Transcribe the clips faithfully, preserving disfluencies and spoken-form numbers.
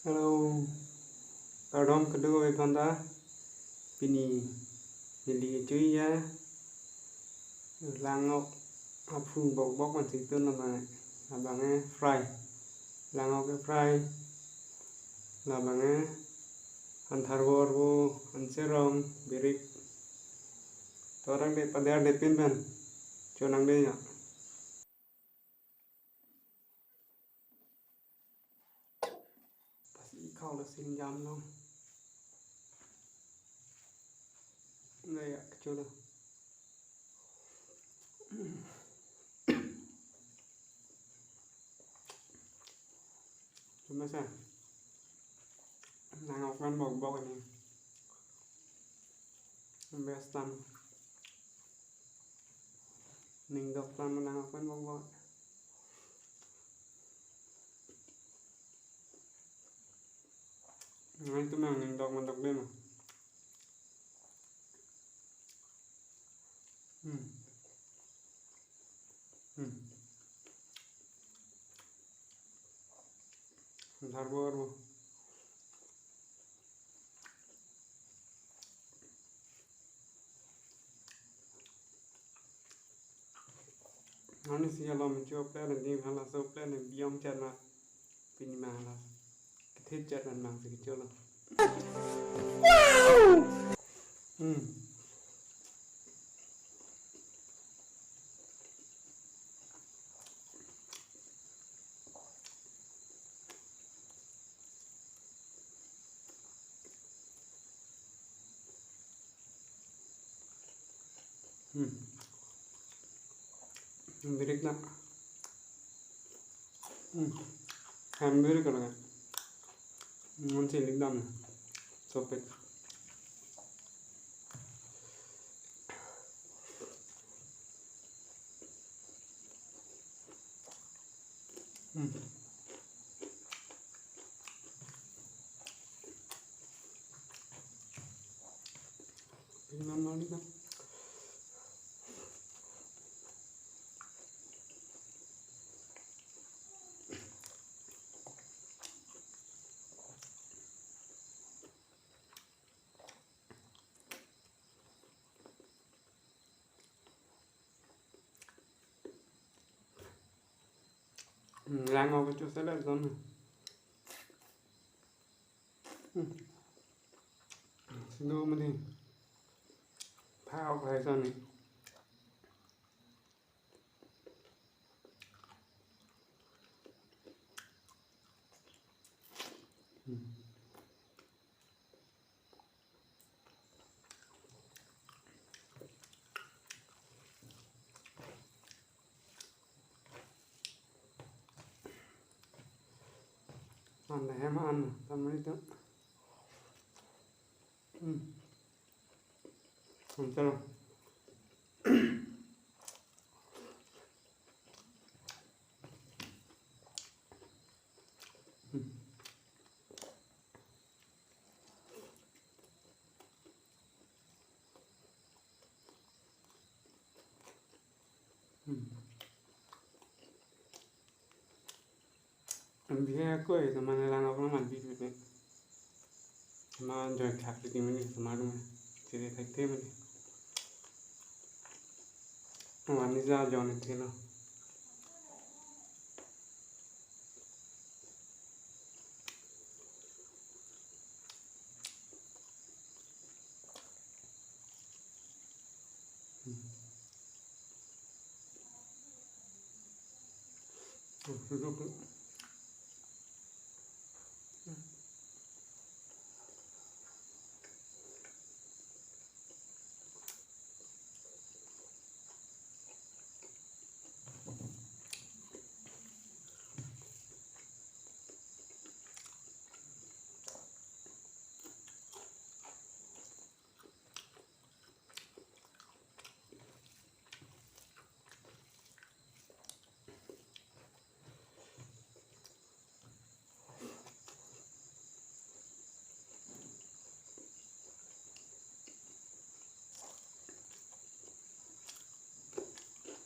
Hello, kardom kadokave aphanta. Pini neli kechui ya, langok aphu bokbok mansi tun labang, labang ke fry. Langok ke fry, labang ke an tharvo arvo, an serong, birik. Torang de pader de pin pen chonang de ya. Pas ikhau lo sinjam lo. Nggak ya, kecuali. Cuma sa. Langok pen bokbok ini. Best tam. Ning dok tam langok pen bokbok. Ngai tu mang ning dok mandok deh ma. Hmm. Hmm. Darbor mo. Ani si alom cho plan ni hala so plan ni biong chana. Pini ma hala. Kethe chat nan mang si kecholo. Hmm. Hmm. Birik na. Hmm. Ham birik na. Ngun si likdam na. Sopet. Hmm. Pini mama ni kan. Hmm, langok kecho selet zon. Hmm. Sino mani. Phao phai zon ni. Hmm. An hem an tamri ta. Hmm. Chalo. Hmm. Hmm. Bihe koi teman langok lang man bit bit. Teman joy khak di mini teman dong. Jadi thak the mini. Wani ja jon the lo. Hmm.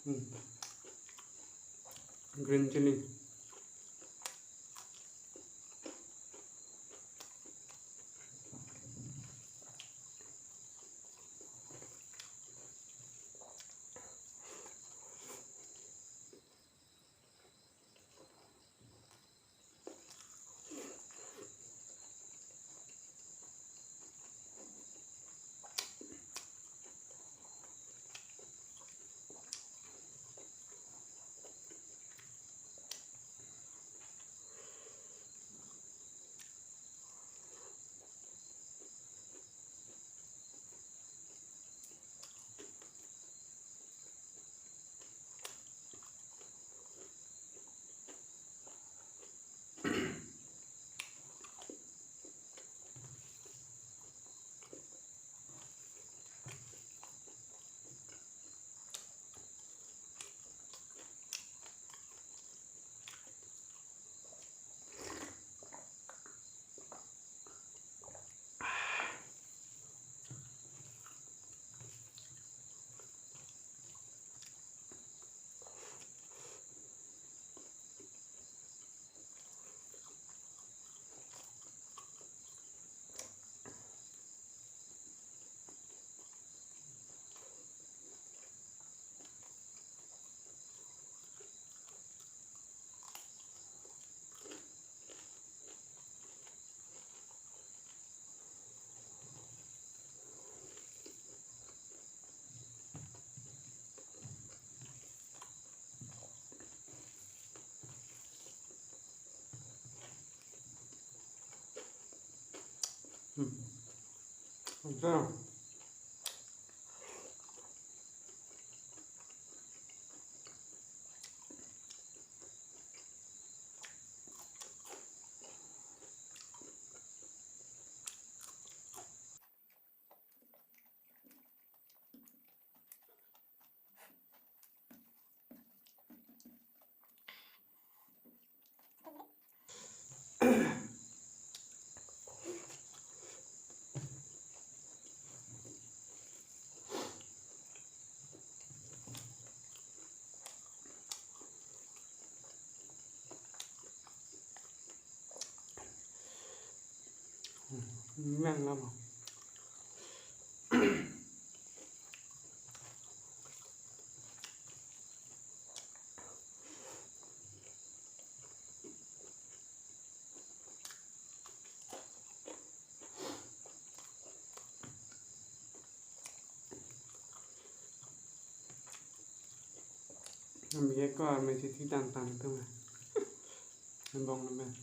Hmm. Green chili. Hmm. Ante. Meng lama. Kami ko arme sisi tang tang tu mah. Nembong nembeng.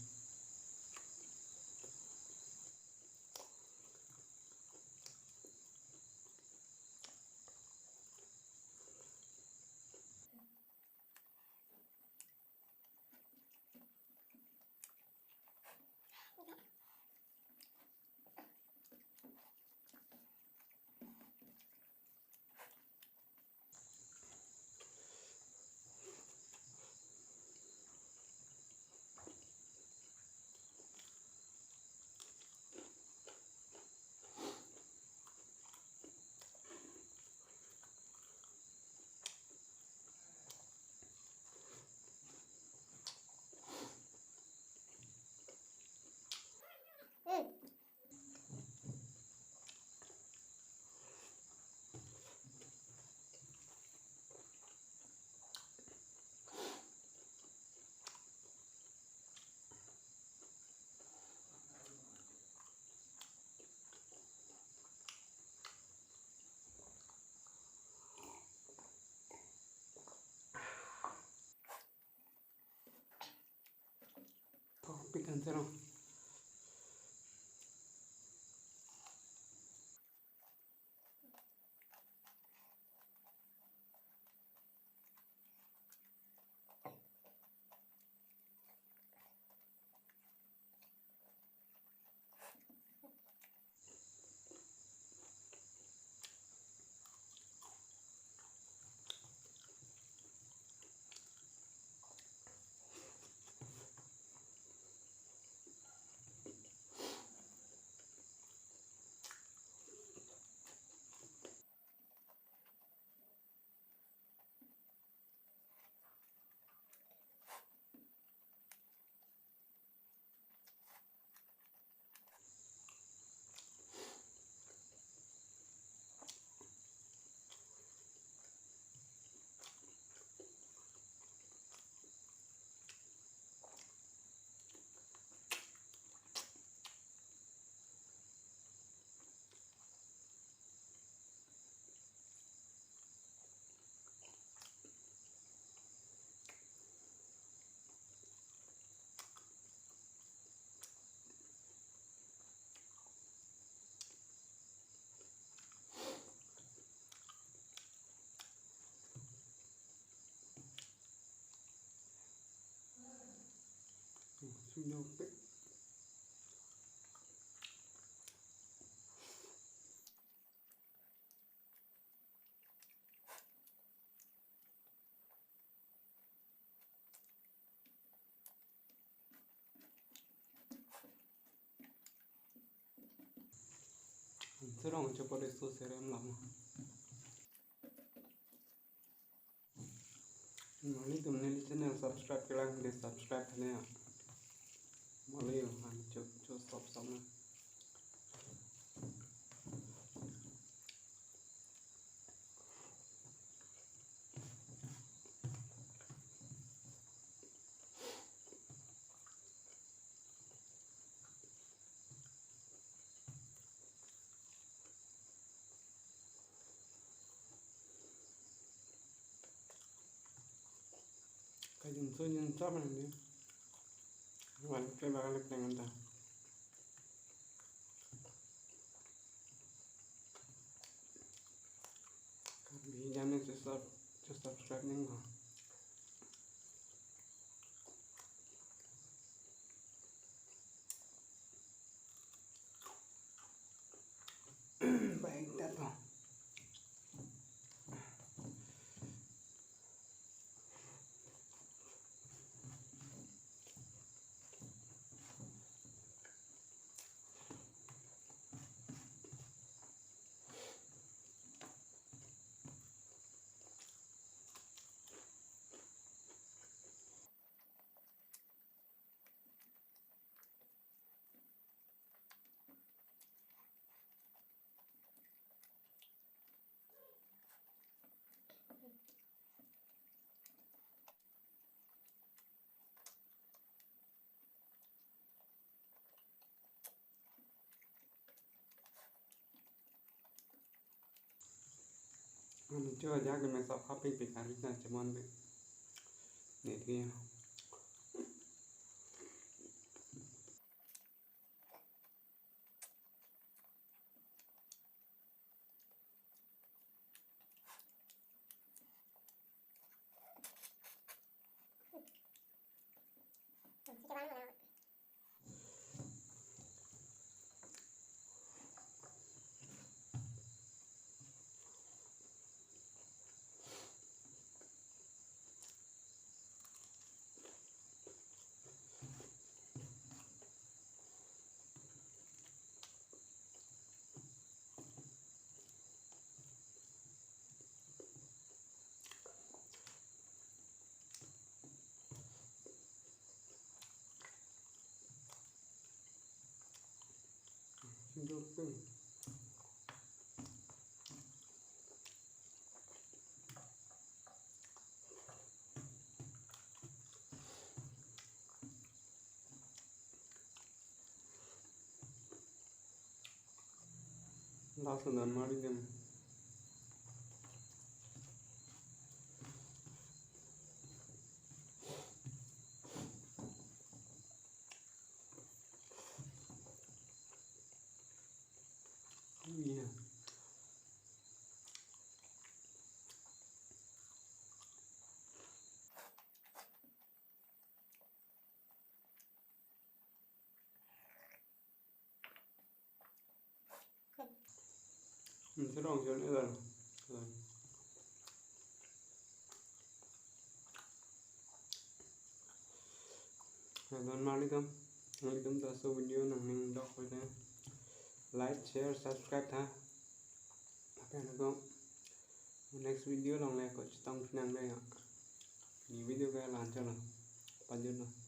Kopi kan serong. Sudah pe. Serong chopot isu serem lama. Mali tum neli channel subscribe kelang, please subscribe kene. Mali yo han chok chok stop stop na. Kajingso jingso mana ni. Wan ke bakal pleng anta. Cho ajak ke me sop khaping pik kari na chemon pik. Neti. Last one, mari dem. Iya. Hmm, serong sih, ini lah. Lason mari tem, lason tem ta laso video nangning dok pute like, share, subscribe tha. Lapen ako next video along le ako chetong phinang dei ya. Pini video ke la-an chotlo. Pajutlo.